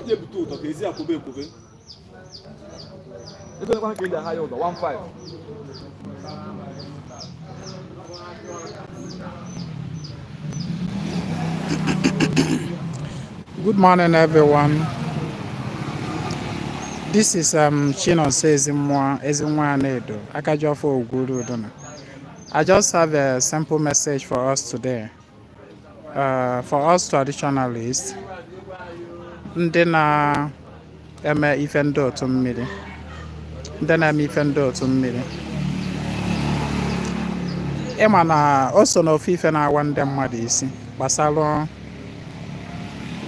Ọjị ebute ụtọ ka ezi akwụbe ekwube. Ego nekwana ka eji aha ya ụdọ 15. Good morning, everyone. This is Chinonso Ezinwa Ezinwa Anaedo, Akajiofo Oguru Udona. I just have a simple message for us today. For us traditionalists, ndị na-eme ife ndị otu mmiri, ndị na-eme ife ndị otu mmiri. Ịma na o so n'ofu ife na-awa ndị mmadụ isi gbasara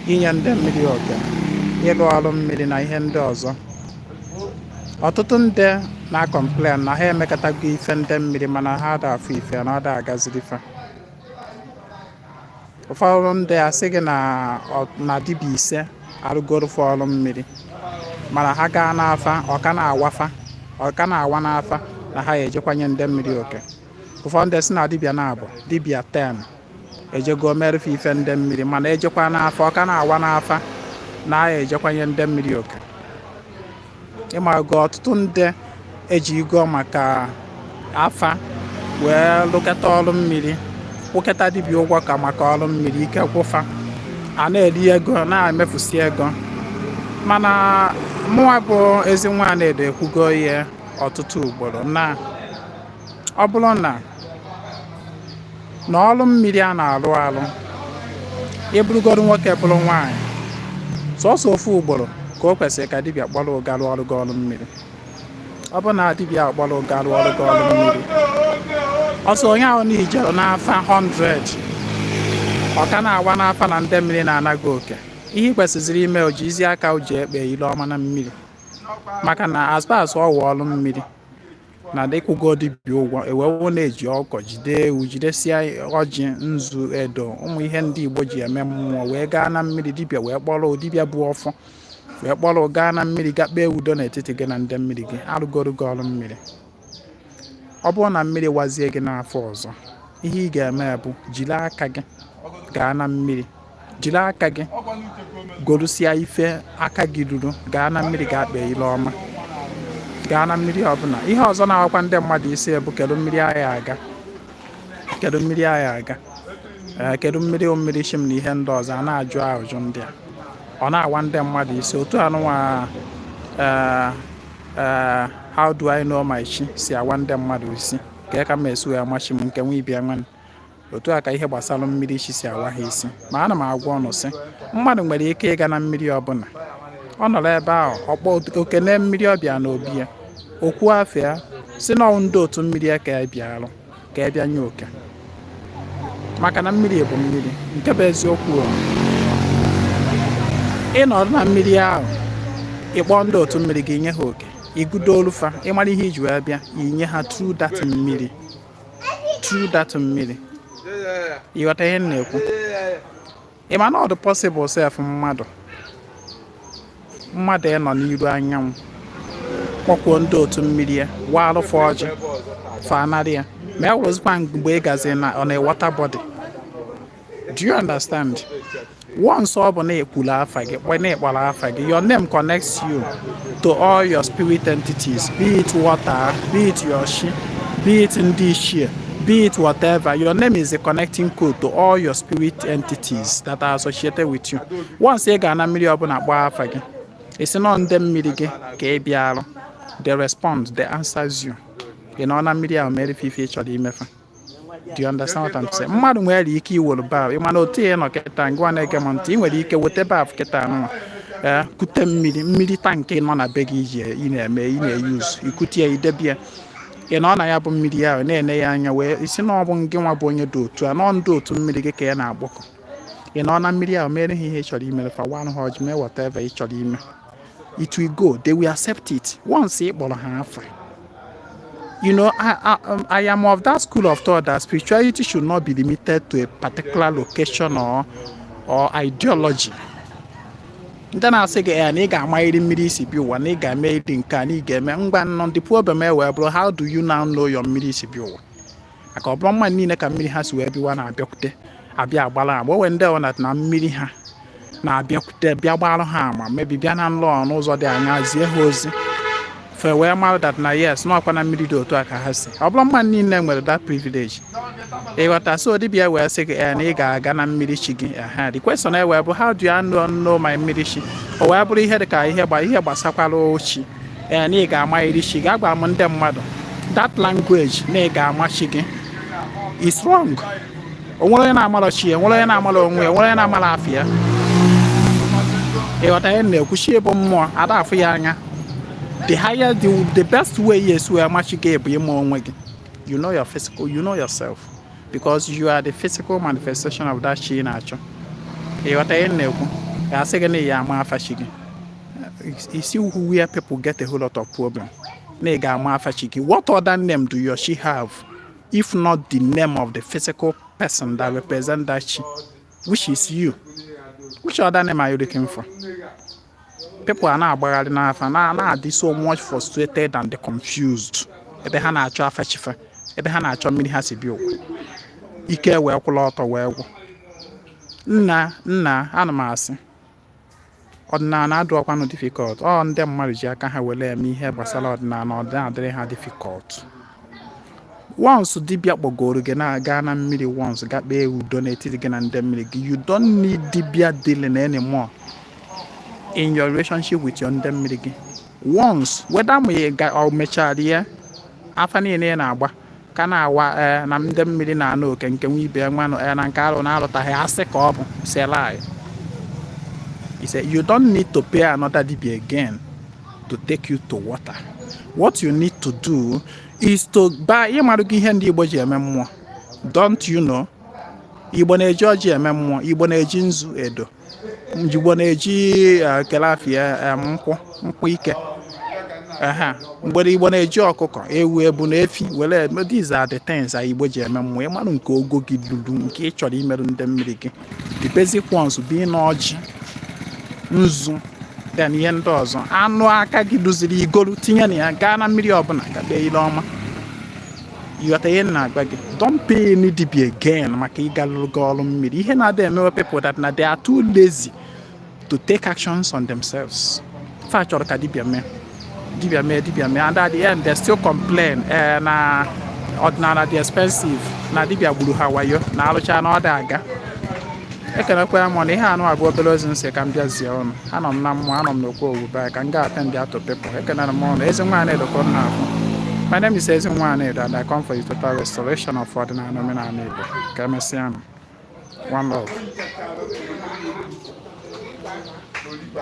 inye ndị mmiri oke, ịlụ ọrụ mmiri na ihe ndị ọzọ. Ọtụtụ ndị na-acomplain na ha emekọtago ife ndị mmiri, mana ha ada afụ ife na ọ da agaziri fa. Ụfọdụ ndị asị gị na na dibịa ise arụgoro fa ọrụ mmiri, mana ha gaa n'afa, ọ ka na-awafa, ọ ka na-awa n'afa na ha ejekwanye ndị mmiri oke. Ụfọdụ ndị sị na dibịa na-abụ dibịa 10 ejego merụfe ife ndị mmiri, mana ejekwa n'afa, ọ ka na-awa n'afa na ha ejekwanye ndị mmiri oke. Ịmago ọtụtụ ndị eji igo maka afa wee lụkọta ọrụ mmiri, kwụkọta dibịa ụgwọ ka maka ọrụ mmiri, ike kwụfa a na-eri ego, na-emefusi ego. Mana mụnwa bụ Ezinwa Anaedo ekwugo ihe ọtụtụ ugboro na ọ bụrụ na ọrụ mmiri a na-arụ arụ, ịbụrụgodu nwoke, bụrụ nwaanyị, sọsọ ofu ugboro ka o kwesịrị ka dibịa kpọrọ ụga rụọ ọrụ gị ọrụ mmiri. Ọ bụ na dibịa kpọrọ ụga rụọ ọrụ gị ọrụ mmiri, ọsọ onye ahụ na ijere n'afa 100, ọ ka na-awa n'afa na ndị mmiri na-anaghị oke, ihe ị kwesịzịrị ime, o ji izi aka o ji ekpe ile ọma na mmiri, maka na as far as ọ wụ ọrụ mmiri na dịkwụgo dibịa ụgwọ, ewewo na-eji ọkọ jide ewu, jidesia ọjị, nzu, edo, ụmụ ihe ndị Igbo ji eme mmụọ, wee gaa na mmiri. Dibịa wee kpọrọ, dibịa bụ ọfọ wee kpọrọ gaa na mmiri, ga kpee udo n'etiti gị na ndị mmiri gị, arụgoro gị ọrụ mmiri. Ọ bụrụ na mmiri wazie gị n'afọ ọzọ, ihe ị ga-eme bụ jiri aka gị gaa na mmiri, jiri aka gị gorusia ife aka gị ruru, gaa na mmiri, gaa kpee ile ọma, gaa na mmiri ọbụla. Ihe ọzọ na-awakwa ndị mmadụ isi bụ, kedu mmiri agha aga, kedu mmiri agha aga, ee, kedu mmiri, mmiri chim na ihe ndị ọzọ a na-ajụ ajụjụ ndị a, ọ na-awa ndị mmadụ isi. Otu anụnwa, ee ee, "How do I know my chi?" si awa ndị mmadụ isi, ka m esi wee amachi m nke nwa ibia nwanne, otu a ka ihe gbasara mmiri chi si awa ha isi. Ma ana m agwa ọnụ sị, mmadụ nwere ike ịga na mmiri ọbụla, ọ nọrọ ebe ahụ, ọkpọ okene mmiri ọbịa na obi ya, okwu afịa si na ọnwụ ndị otu mmiri ya ka ya bịa arụ, ka ya bịa nye oke, maka na mmiri bụ mmiri. Nke bụ eziokwu o, ị nọrọ na mmiri ahụ, ịkpọ ndị otu mmiri gị, nye ha oke, igudo olufa, ịmara ihe iji wee bịa, inye ha through that mmiri, through that mmiri. Ịghọta ihe m na-ekwu? Ị ma na ọ dị possible sef mmadụ ịnọ n'iru anyanwụ, kpọkwuo ndị otu mmiri ya, warụfa ọjị, fa anarị ya, ma e wụrụzikwa mgbe ị gazi na on a water body. Do you understand? Once ọ bụ na ekwuru afa gị, kpọ na ịkpọrọ afa gị, your name connects you to all your spirit entities, be it water, be it your chi, be it ndị ichie, be it whatever. Your name is a connecting code to all your spirit entities that are associated with you. Once ị ga na mmiri ọbụla, kpọọ afa gị, isi nọ ndị mmiri gị ka ị bịa arụ, they respond, they answers you. Ị nọ na mmiri ahụ, mere ife ị chọrọ imefa. Do you understand what I'm saying? Mmadụ nwere ike iwere bath. Ị mana otu ị nọ kịta, ngwa, na-ege m ntị, ị nwere ike weta bath kịta nwa, ee, kute mmiri, mmiri tank nọ na be gị iji ị na-eme, ị na-eyuzu, ikute ya, idebe ya, ị nọ na ya bụ mmiri ahụ, na-ene ya anya, wee isi na ọ bụ ngị nwa bụ onye dị otu a, nọ ndị otu mmiri gị ka ị na-agbakọ. Ị nọ na mmiri ahụ, mere ha ihe ị chọrọ imere fa, wanụ ha ọjị, mee whatever ị chọrọ ime. It will go, they will accept it once ị kpọrọ ha afa. I am of that school of thought that spirituality should not be limited to a particular location or ideology. Ndị na-asị gị ya na ị ga-amanyere mmiri isi bi ụwa, na ị ga-eme ịdị nke a, na ị ga-eme ngwa nnọ, the problem e wee bụrụ, how do you now know your mmiri isi bi ụwa? Maka ọ bụrụ mmadụ niile ka mmiri ha si wee biwa na-abịakwute abịa agbara agba onwe ndị ọ na mmiri ha. Na-abịakwute bịa gbarụ ha ama, mebi bịa na nlọ n'ụzọ dị anya zie ha ozi, fe wee mara that na yes, n'ọkwa na mmiri dị otu a ka ha si. Ọ bụrụ mmadụ niile nwere that privilege, ịghọta? So dibịa wee sị gị ee na ị ga-aga na mmiri chi gị. Ehe, the question e wee bụ, how do you know my mmiri chi? O wee bụrụ ihe dị ka ihe gba ihe gbasakwara chi ee na ị ga-ama iri chi gị. Agwara m ndị mmadụ, that language na ị ga-ama chi gị is wrong. O nwere onye na-amarọ chi ya, nwere onye na-amara onwe ya, nwere onye na-amara afọ ya. Ịghọta ihe m na-ekwu? Chi bụ mmụọ, ada afụ ya anya. The higher the best way ya esi wee machi gị bụ ịma onwe gị. You know your physical, you know yourself, because you are the physical manifestation of that chi ị na-achọ. Ịghọta ihe m na-ekwu? Ga-asị gị na ị ya ama afa chi gị. You see where people get a whole lot of problem? Na ị ga-ama afa chi gị. What other name do your chi have if not the name of the physical person that represent that chi, which is you? Which other name are you looking for? People are na-agbagharị n'afa na na-adị so much frustrated and confused ebe ha na-achọ afa chi fa, ebe ha na-achọ mmiri ha si bịa ụwa. Ike wee kwụla ọtọ wee gwụ. Nna nna, ana m asị ọdịnala adụọkwanụ difficult. Ọ ndị mmadụ ji aka ha were eme ihe gbasara ọdịnala, ọ na-adịrị ha difficult. Once dibịa kpọgoro gị na-aga na mmiri, once ga kpee udo n'etiti gị na ndị mmiri gị, you don't need dibịa dealing anymore in your relationship with your ndị mmiri gị. Once, whether ma ị ga ọ mechara ya, afa niile ị na-agba ka na-awa ee na ndị mmiri na-anụ oke nke nwa ibe nwanụ ee na nke alụ na-alụtaghị, asị ka ọ bụ it's a lie. He said you don't need to pay another dibia again to take you to water. What you need to do is to buy. Ịmarụ gị ihe ndị Igbo ji eme mmụọ, don't you know? Igbo na-eji ọjị eme mmụọ, Igbo na-eji nzu edo, Igbo na-eji kelafia, nkwụ, nkwụ ike. Ehe, mgbe Igbo na-eji ọkụkọ, ewu, ebu na efi were eme. These are the things a Igbo ji eme mmụọ. Ịmarụ nke ogo gị lulu, nke ị chọrọ imerụ ndị mmiri gị. The basic ones being ọjị, nzu, then ihe ndị ọzọ, anụ aka gị duziri igolu tinye na ya, gaa na mmiri ọbụla ga kpee ile ọma. Ịghọta ihe m na-agwa gị? Don't pay any dibia again maka ịgalụrụ gị ọrụ mmiri. Ihe na-ada emewe people that na they are too lazy to take actions on themselves. Fa chọrọ ka dibia mee, dibia mee, dibia mee, and at the end they still complain ee na ọdịnala dị expensive, na dibia gburu ha wayo na arụcha na ọ dị aga. Ekelekwa m na ihe anụ abụ obere ozi nsị ka m bịazie ụnụ. Anọ m na mmụọ, anọ m n'okwu owube ka m ga attend to people. Ekelere m ụnụ. Ezi nwaanyị edokọ m na-afụ. My name is Ezinwa Anaedo and I come for the total restoration of ọdịnala, omenala Igbo. Ka emesịa nụ. One love.